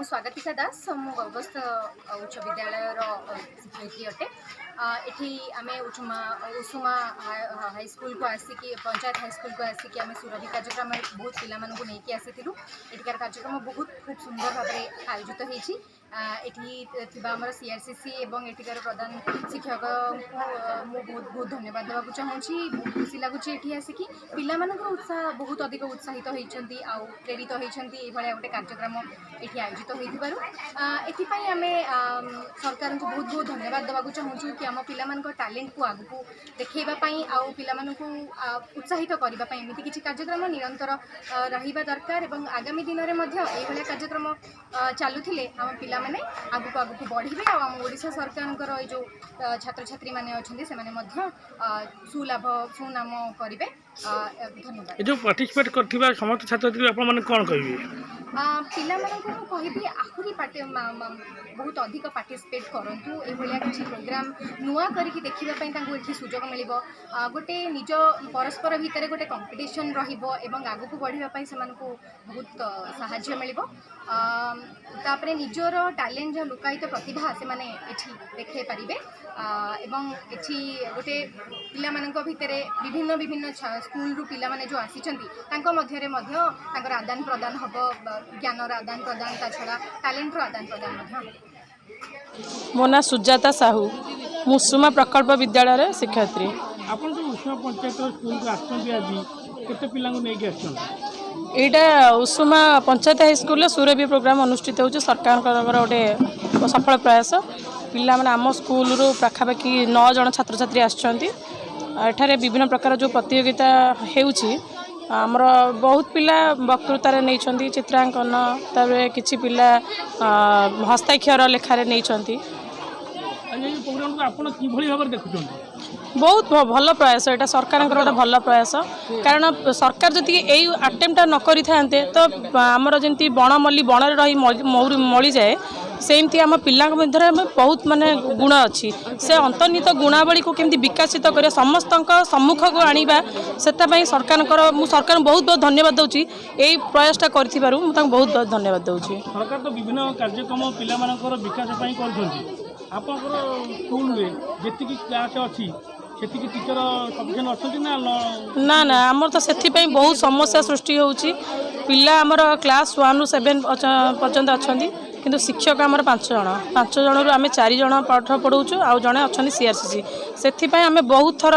ସ୍ୱାଗତିକା ଦାସ। ମୁଁ ଗର୍ବସ୍ଥ ଉଚ୍ଚ ବିଦ୍ୟାଳୟର ଶିକ୍ଷୟିତ୍ରୀ ଅଟେ। ଏଠି ଆମେ ଉଷୁମା ହାଇସ୍କୁଲକୁ ଆସିକି, ପଞ୍ଚାୟତ ହାଇସ୍କୁଲକୁ ଆସିକି ଆମେ ସୁରଭି କାର୍ଯ୍ୟକ୍ରମରେ ବହୁତ ପିଲାମାନଙ୍କୁ ନେଇକି ଆସିଥିଲୁ। ଏଠିକାର କାର୍ଯ୍ୟକ୍ରମ ବହୁତ ଖୁବ୍ ସୁନ୍ଦର ଭାବରେ ଆୟୋଜିତ ହେଇଛି। ଏଠି ଥିବା ଆମର ସିଆର୍ସିସି ଏବଂ ଏଠିକାର ପ୍ରଧାନ ଶିକ୍ଷକଙ୍କୁ ମୁଁ ବହୁତ ବହୁତ ଧନ୍ୟବାଦ ଦେବାକୁ ଚାହୁଁଛି। ବହୁତ ଖୁସି ଲାଗୁଛି ଏଠି ଆସିକି। ପିଲାମାନଙ୍କର ଉତ୍ସାହ ବହୁତ ଅଧିକ, ଉତ୍ସାହିତ ହେଇଛନ୍ତି ଆଉ ପ୍ରେରିତ ହେଇଛନ୍ତି ଏଇଭଳିଆ ଗୋଟେ କାର୍ଯ୍ୟକ୍ରମ ଏଠି ଆୟୋଜିତ ହୋଇଥିବାରୁ। ଏଥିପାଇଁ ଆମେ ସରକାରଙ୍କୁ ବହୁତ ବହୁତ ଧନ୍ୟବାଦ ଦେବାକୁ ଚାହୁଁଛୁ କି ଆମ ପିଲାମାନଙ୍କ ଟ୍ୟାଲେଣ୍ଟକୁ ଆଗକୁ ଦେଖେଇବା ପାଇଁ ଆଉ ପିଲାମାନଙ୍କୁ ଉତ୍ସାହିତ କରିବା ପାଇଁ ଏମିତି କିଛି କାର୍ଯ୍ୟକ୍ରମ ନିରନ୍ତର ରହିବା ଦରକାର ଏବଂ ଆଗାମୀ ଦିନରେ ମଧ୍ୟ ଏଇଭଳିଆ କାର୍ଯ୍ୟକ୍ରମ ଚାଲୁଥିଲେ ଆମ ପିଲାମାନେ ଆଗକୁ ଆଗକୁ ବଢ଼ିବେ ଆଉ ଆମ ଓଡ଼ିଶା ସରକାରଙ୍କର ଏଇ ଯେଉଁ ଛାତ୍ରଛାତ୍ରୀମାନେ ଅଛନ୍ତି, ସେମାନେ ମଧ୍ୟ ସୁଲାଭ ସୁନାମ କରିବେ। ଧନ୍ୟବାଦ। ଏ ଯେଉଁ ପାର୍ଟିସିପେଟ୍ କରିଥିବା ସମସ୍ତ ଛାତ୍ରଛାତ୍ରୀ, ଆପଣମାନେ କ'ଣ କହିବେ? ପିଲାମାନଙ୍କୁ ମୁଁ କହିବି, ଆହୁରି ବହୁତ ଅଧିକ ପାର୍ଟିସିପେଟ୍ କରନ୍ତୁ। ଏଇଭଳିଆ କିଛି ପ୍ରୋଗ୍ରାମ୍ ନୂଆ କରିକି ଦେଖିବା ପାଇଁ ତାଙ୍କୁ ଏଠି ସୁଯୋଗ ମିଳିବ। ଗୋଟେ ନିଜ ପରସ୍ପର ଭିତରେ ଗୋଟେ କମ୍ପିଟିସନ୍ ରହିବ ଏବଂ ଆଗକୁ ବଢ଼ିବା ପାଇଁ ସେମାନଙ୍କୁ ବହୁତ ସାହାଯ୍ୟ ମିଳିବ। ତାପରେ ନିଜର ଟ୍ୟାଲେଣ୍ଟ, ଯାହା ଲୁକାୟିତ ପ୍ରତିଭା, ସେମାନେ ଏଠି ଦେଖାଇ ପାରିବେ ଏବଂ ଏଠି ଗୋଟେ ପିଲାମାନଙ୍କ ଭିତରେ ବିଭିନ୍ନ ବିଭିନ୍ନ ସ୍କୁଲରୁ ପିଲାମାନେ ଯେଉଁ ଆସିଛନ୍ତି, ତାଙ୍କ ମଧ୍ୟରେ ମଧ୍ୟ ତାଙ୍କର ଆଦାନ ପ୍ରଦାନ ହେବ, ଜ୍ଞାନର ଆଦାନ ପ୍ରଦାନ, ତା ଛଡ଼ା ଟ୍ୟାଲେଣ୍ଟର ଆଦାନ ପ୍ରଦାନ ମଧ୍ୟ ହେବ। ମୋ ନାଁ ସୁଜାତା ସାହୁ। ମୁଁ ଉଷୁମା ପ୍ରକଳ୍ପ ବିଦ୍ୟାଳୟରେ ଶିକ୍ଷୟିତ୍ରୀ। ଆପଣ ଯେଉଁ ଉଷୁମା ପଞ୍ଚାୟତର ସ୍କୁଲକୁ ଆସିଛନ୍ତି, ଆଜି କେତେ ପିଲାଙ୍କୁ ନେଇକି ଆସିଛନ୍ତି? ଏଇଟା ଉଷୁମା ପଞ୍ଚାୟତ ହାଇସ୍କୁଲରେ ସୁରଭି ପ୍ରୋଗ୍ରାମ ଅନୁଷ୍ଠିତ ହେଉଛି। ସରକାରଙ୍କର ଗୋଟେ ସଫଳ ପ୍ରୟାସ। ପିଲାମାନେ ଆମ ସ୍କୁଲରୁ ପାଖାପାଖି 9 ଜଣ ଛାତ୍ରଛାତ୍ରୀ ଆସିଛନ୍ତି। ଆଉ ଏଠାରେ ବିଭିନ୍ନ ପ୍ରକାର ଯେଉଁ ପ୍ରତିଯୋଗିତା ହେଉଛି, ଆମର ବହୁତ ପିଲା ବକ୍ତୃତାରେ ନେଇଛନ୍ତି, ଚିତ୍ରାଙ୍କନ, ତାପରେ କିଛି ପିଲା ହସ୍ତାକ୍ଷର ଲେଖାରେ ନେଇଛନ୍ତି। ଆଜି ଏଇ ପ୍ରୋଗ୍ରାମକୁ ଆପଣ କିଭଳି ଭାବରେ ଦେଖୁଛନ୍ତି? ବହୁତ ଭଲ ପ୍ରୟାସ ଏଇଟା, ସରକାରଙ୍କର ଗୋଟେ ଭଲ ପ୍ରୟାସ। କାରଣ ସରକାର ଯଦି ଏଇ ଆଟେମ୍ପଟା ନ କରିଥାନ୍ତେ, ତ ଆମର ଯେମିତି ବଣ ମଲ୍ଲି ବଣରେ ରହି ମଉଳିଯାଏ, ସେମିତି ଆମ ପିଲାଙ୍କ ମଧ୍ୟରେ ଆମେ ବହୁତ ମାନେ ଗୁଣ ଅଛି। ସେ ଅନ୍ତର୍ନିହିତ ଗୁଣାବଳୀକୁ କେମିତି ବିକଶିତ କରିବା, ସମସ୍ତଙ୍କ ସମ୍ମୁଖକୁ ଆଣିବା, ସେଥିପାଇଁ ସରକାରଙ୍କର, ମୁଁ ସରକାରଙ୍କୁ ବହୁତ ବହୁତ ଧନ୍ୟବାଦ ଦେଉଛି। ଏଇ ପ୍ରୟାସଟା କରିଥିବାରୁ ମୁଁ ତାଙ୍କୁ ବହୁତ ବହୁତ ଧନ୍ୟବାଦ ଦେଉଛି। ସରକାର ତ ବିଭିନ୍ନ କାର୍ଯ୍ୟକ୍ରମ ପିଲାମାନଙ୍କର ବିକାଶ ପାଇଁ କରୁଛନ୍ତି। ଆପଣଙ୍କର ସ୍କୁଲରେ ଯେତିକି କ୍ଲାସ୍ ଅଛି, ସେତିକି ଟିଚର ସଫିସିଏଣ୍ଟ ଅଛନ୍ତି ନା? ନା ନା, ଆମର ତ ସେଥିପାଇଁ ବହୁତ ସମସ୍ୟା ସୃଷ୍ଟି ହେଉଛି। ପିଲା ଆମର କ୍ଲାସ୍ 1ରୁ 7 ପର୍ଯ୍ୟନ୍ତ ଅଛନ୍ତି, କିନ୍ତୁ ଶିକ୍ଷକ ଆମର 5 ଜଣ। 5 ଜଣରୁ ଆମେ 4 ଜଣ ପାଠ ପଢ଼ାଉଛୁ ଆଉ ଜଣେ ଅଛନ୍ତି ସିଆର୍ସିସି। ସେଥିପାଇଁ ଆମେ ବହୁତ ଥର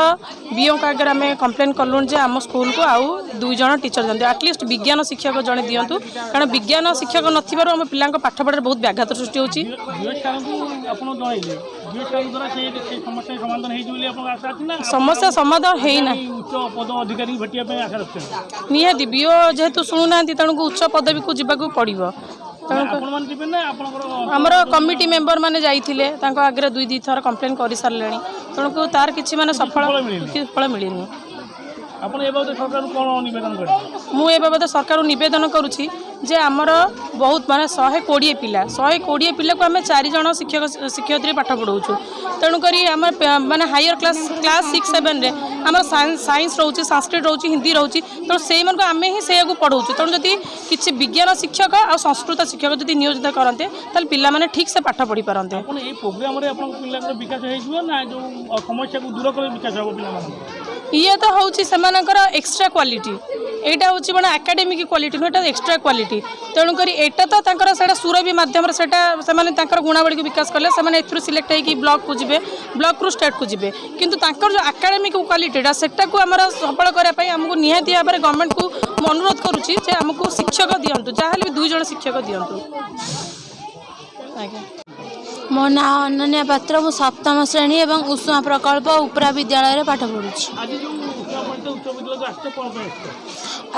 ବିଓଙ୍କ ଆଗରେ ଆମେ କମ୍ପ୍ଲେନ୍ କଲୁଣି ଯେ ଆମ ସ୍କୁଲକୁ ଆଉ 2 ଜଣ ଟିଚର ଦିଅନ୍ତୁ, ଆଟଲିଷ୍ଟ ବିଜ୍ଞାନ ଶିକ୍ଷକ ଜଣେ ଦିଅନ୍ତୁ। କାରଣ ବିଜ୍ଞାନ ଶିକ୍ଷକ ନଥିବାରୁ ଆମ ପିଲାଙ୍କ ପାଠପଢ଼ାରେ ବହୁତ ବ୍ୟାଘାତ ସୃଷ୍ଟି ହେଉଛି। ବିଓ ସାର୍ଙ୍କୁ ଆପଣ ଜଣାଇଲେ, ବିଓ ସାର୍ଙ୍କ ଦ୍ୱାରା ସେ ସେ ସମସ୍ୟା ସମାଧାନ ହେଇଯିବ ବୋଲି ଆପଣଙ୍କ ଆଶା ଅଛି ନା? ସମସ୍ୟା ସମାଧାନ ହେଇନାହିଁ। ଉଚ୍ଚ ପଦ ଅଧିକାରୀଙ୍କୁ ଭେଟିବା ପାଇଁ ଆଶା ରଖିଛନ୍ତି? ନିହାତି, ବିଓ ଯେହେତୁ ଶୁଣୁନାହାନ୍ତି, ତେଣୁ ଉଚ୍ଚ ପଦବୀକୁ ଯିବାକୁ ପଡ଼ିବ। ତେଣୁ ଆପଣମାନେ ଯିବେ ନା ଆପଣଙ୍କର ଆମର କମିଟି ମେମ୍ବର ମାନେ ଯାଇଥିଲେ, ତାଙ୍କ ଆଗରେ ଦୁଇ ଦୁଇ ଥର କମ୍ପ୍ଲେନ୍ କରିସାରିଲେଣି। ତେଣୁ ତାର କିଛି ମାନେ ସଫଳ କିଛି ଫଳ ମିଳିନି। ଆପଣ ଏ ବାବଦରେ ସରକାରଙ୍କୁ କ'ଣ ନିବେଦନ କରିବେ? ମୁଁ ଏ ବାବଦ ସରକାରଙ୍କୁ ନିବେଦନ କରୁଛି ଯେ ଆମର ବହୁତ ମାନେ 120 ପିଲା, 120 ପିଲାକୁ ଆମେ 4 ଜଣ ଶିକ୍ଷକ ଶିକ୍ଷୟିତ୍ରୀ ପାଠ ପଢ଼ାଉଛୁ। ତେଣୁକରି ଆମେ ମାନେ ହାୟର କ୍ଲାସ୍, କ୍ଲାସ୍ 6 7ରେ ଆମର ସାଇନ୍ସ ରହୁଛି, ସାଂସ୍କ୍ରିଟ ରହୁଛି, ହିନ୍ଦୀ ରହୁଛି। ତେଣୁ ସେଇମାନଙ୍କୁ ଆମେ ହିଁ ସେଇଆକୁ ପଢ଼ାଉଛୁ। ତେଣୁ ଯଦି କିଛି ବିଜ୍ଞାନ ଶିକ୍ଷକ ଆଉ ସଂସ୍କୃତ ଶିକ୍ଷକ ଯଦି ନିୟୋଜିତ କରନ୍ତେ, ତାହେଲେ ପିଲାମାନେ ଠିକ୍ ସେ ପାଠ ପଢ଼ିପାରନ୍ତେ। ଆପଣ ଏଇ ପ୍ରୋଗ୍ରାମରେ ଆପଣଙ୍କ ପିଲାଙ୍କର ବିକାଶ ହେଇଯିବ ନା ଯେଉଁ ସମସ୍ୟାକୁ ଦୂର କରି ବିକାଶ ହେବ ପିଲାମାନଙ୍କର? ଇଏ ତ ହେଉଛି ସେମାନଙ୍କର ଏକ୍ସଟ୍ରା କ୍ୱାଲିଟି। ଏଇଟା ହେଉଛି ମାନେ ଏକାଡେମିକ୍ କ୍ୱାଲିଟି ନୁହେଁ, ଏଇଟା ଏକ୍ସଟ୍ରା କ୍ୱାଲିଟି। ତେଣୁକରି ଏଇଟା ତ ତାଙ୍କର ସେଇଟା ସୁରଭି ମାଧ୍ୟମରେ ସେଇଟା ସେମାନେ ତାଙ୍କର ଗୁଣାବଳୀକୁ ବିକାଶ କଲେ, ସେମାନେ ଏଥିରୁ ସିଲେକ୍ଟ ହେଇକି ବ୍ଲକକୁ ଯିବେ, ବ୍ଲକରୁ ଷ୍ଟେଟ୍କୁ ଯିବେ। କିନ୍ତୁ ତାଙ୍କର ଯେଉଁ ଏକାଡେମିକ୍ କ୍ୱାଲିଟିଟା, ସେଟାକୁ ଆମର ସଫଳ କରିବା ପାଇଁ ଆମକୁ ନିହାତି ଭାବରେ ଗଭର୍ଣ୍ଣମେଣ୍ଟକୁ ମୁଁ ଅନୁରୋଧ କରୁଛି ଯେ ଆମକୁ ଶିକ୍ଷକ ଦିଅନ୍ତୁ, ଯାହାହେଲେ ବି 2 ଜଣ ଶିକ୍ଷକ ଦିଅନ୍ତୁ ଆଜ୍ଞା। ମୋ ନାଁ ଅନନ୍ୟା ପାତ୍ର। ମୁଁ ସପ୍ତମ ଶ୍ରେଣୀ ଏବଂ ଉଷୁମା ପ୍ରକଳ୍ପ ଉପରା ବିଦ୍ୟାଳୟରେ ପାଠ ପଢ଼ୁଛି। ଆଜି ଯେଉଁ ଉଷୁମା ପଞ୍ଚାୟତ ଉଚ୍ଚ ବିଦ୍ୟାଳୟକୁ ଆସିଛ, କ'ଣ ପାଇଁ ଆସିଛ?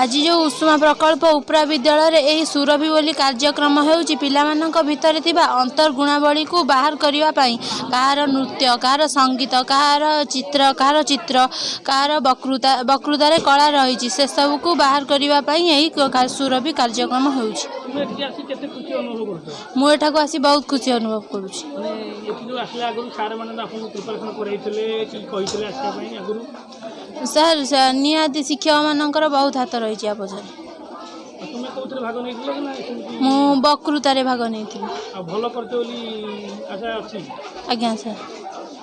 ଆଜି ଯେଉଁ ଉଷୁମା ପ୍ରକଳ୍ପ ଉପରା ବିଦ୍ୟାଳୟରେ ଏହି ସୁରଭି ବୋଲି କାର୍ଯ୍ୟକ୍ରମ ହେଉଛି, ପିଲାମାନଙ୍କ ଭିତରେ ଥିବା ଅନ୍ତର୍ଗୁଣାବଳୀକୁ ବାହାର କରିବା ପାଇଁ। କାହାର ନୃତ୍ୟ, କାହାର ସଙ୍ଗୀତ, କାହାର ଚିତ୍ର, କାହାର ବକ୍ତୃତାରେ କଳା ରହିଛି, ସେସବୁକୁ ବାହାର କରିବା ପାଇଁ ଏହି ସୁରଭି କାର୍ଯ୍ୟକ୍ରମ ହେଉଛି। ତୁମେ ଏଠିକି ଆସି କେତେ ଖୁସି ଅନୁଭବ କରୁଛ? ମୁଁ ଏଠାକୁ ଆସି ବହୁତ ଖୁସି ଅନୁଭବ କରୁଛି। ମାନେ ଏଠି ଯେଉଁ ଆସିଲା ଆଗରୁ ସାର୍ ମାନେ ଆପଣଙ୍କୁ ପ୍ରିପାରେସନ୍ କରାଇଥିଲେ କି କହିଥିଲେ ଆସିବା ପାଇଁ ଆଗରୁ? ସାର୍, ନିହାତି ଶିକ୍ଷକମାନଙ୍କର ବହୁତ ହାତ ରହିଛି ଆ ପଛରେ। ଆଉ ତୁମେ ତ କେଉଁଥିରେ ଭାଗ ନେଇଥିଲ କି ନା ସେମିତି? ମୁଁ ବକ୍ତୃତାରେ ଭାଗ ନେଇଥିଲି। ଆଉ ଭଲ କରିଛ ବୋଲି ଆଶା ଅଛି? ଆଜ୍ଞା ସାର୍।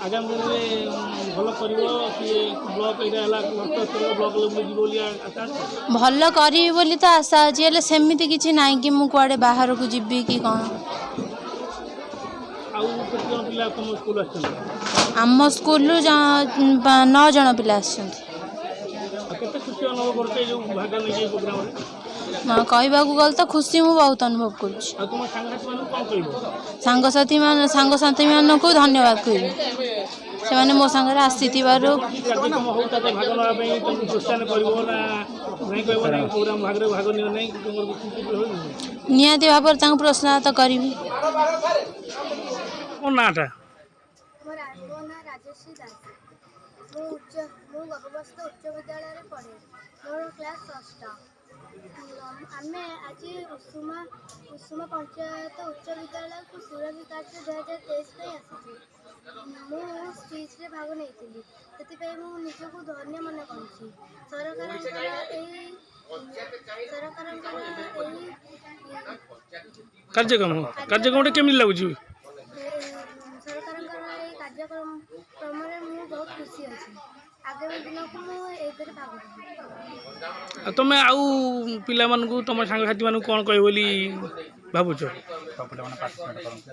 ଆଗାମୀ ଦିନରେ ଭଲ କରିବ କି ବ୍ଲକ୍, ଏଇଟା ହେଲା ସ୍ତରୀୟ, ବ୍ଲକ୍ ଲେବୁଲ୍ ଯିବ ବୋଲି ଆଶା ଅଛି? ଭଲ କରିବି ବୋଲି ତ ଆଶା ଅଛି, ହେଲେ ସେମିତି କିଛି ନାହିଁ କି ମୁଁ କୁଆଡ଼େ ବାହାରକୁ ଯିବି କି କ'ଣ। ଆଉ କେତେ ଜଣ ପିଲା ତୁମ ସ୍କୁଲ ଆସିଛନ୍ତି? ଆମ ସ୍କୁଲରୁ 9 ଜଣ ପିଲା ଆସିଛନ୍ତି। ଆଉ କେତେ ଖୁସି ଅନୁଭବ କରୁଛ ଏଇ ଯେଉଁ ଭାଗ ନେଇକି ଏଇ ପ୍ରୋଗ୍ରାମରେ? କହିବାକୁ ଗଲେ ତ ଖୁସି ମୁଁ ବହୁତ ଅନୁଭବ କରୁଛି। ଆଉ ତୁମ ସାଙ୍ଗସାଥିମାନଙ୍କୁ କ'ଣ କହିବ? ସାଙ୍ଗସାଥିମାନଙ୍କୁ ଧନ୍ୟବାଦ କହିବି, ସେମାନେ ମୋ ସାଙ୍ଗରେ ଆସିଥିବାରୁ। ଯେକୌଣସି କାର୍ଯ୍ୟକ୍ରମ ହଉ, ତାতে ଭାଗ ନେବା ପାଇଁ ତାଙ୍କୁ ପ୍ରୋତ୍ସାହନ କରିବ ନା ନାଇଁ? କହିବ ନାହିଁ ପ୍ରୋଗ୍ରାମ ଭାଗରେ ଭାଗ ନିଅ ନାହିଁ, ତୁମର କିଛି ନିହାତି ଭାବରେ ତାଙ୍କୁ ପ୍ରୋତ୍ସାହିତ କରିବି। ମୋ ନାଁଟା? ମୋ ନାଁ ରାଜଶ୍ରୀ ଦାସ। ମୁଁ ଗର୍ଭବସ୍ଥ ଉଚ୍ଚ ବିଦ୍ୟାଳୟରେ ପଢ଼େ। ମୋର କ୍ଲାସ୍ ଷଷ୍ଠ। ଆମେ ଆଜି ଉଷୁମା ପଞ୍ଚାୟତ ଉଚ୍ଚ ବିଦ୍ୟାଳୟକୁ ସୁରଭି କାର୍ଯ୍ୟ 2023 ପାଇଁ ଆସିଛୁ। ମୁଁ ସ୍ପିଚ୍ରେ ଭାଗ ନେଇଥିଲି, ସେଥିପାଇଁ ମୁଁ ନିଜକୁ ଧନ୍ୟ ମନେ କରୁଛି। ସରକାରଙ୍କର ଏହି କାର୍ଯ୍ୟକ୍ରମଟା କେମିତି ଲାଗୁଛି? ସରକାରଙ୍କର ଏହି କାର୍ଯ୍ୟକ୍ରମରେ ମୁଁ ବହୁତ ଖୁସି ଅଛି। ଆଗାମୀ ଦିନକୁ ମୁଁ ଏଇଥିରେ ଭାଗ ନେବି। ଆଉ ତମେ ଆଉ ପିଲାମାନଙ୍କୁ, ତମ ସାଙ୍ଗସାଥିମାନଙ୍କୁ କ'ଣ କହିବ ବୋଲି ଭାବୁଛ? ସବୁ ପିଲାମାନେ ପାର୍ଟିସିପେଟ୍ କରନ୍ତୁ।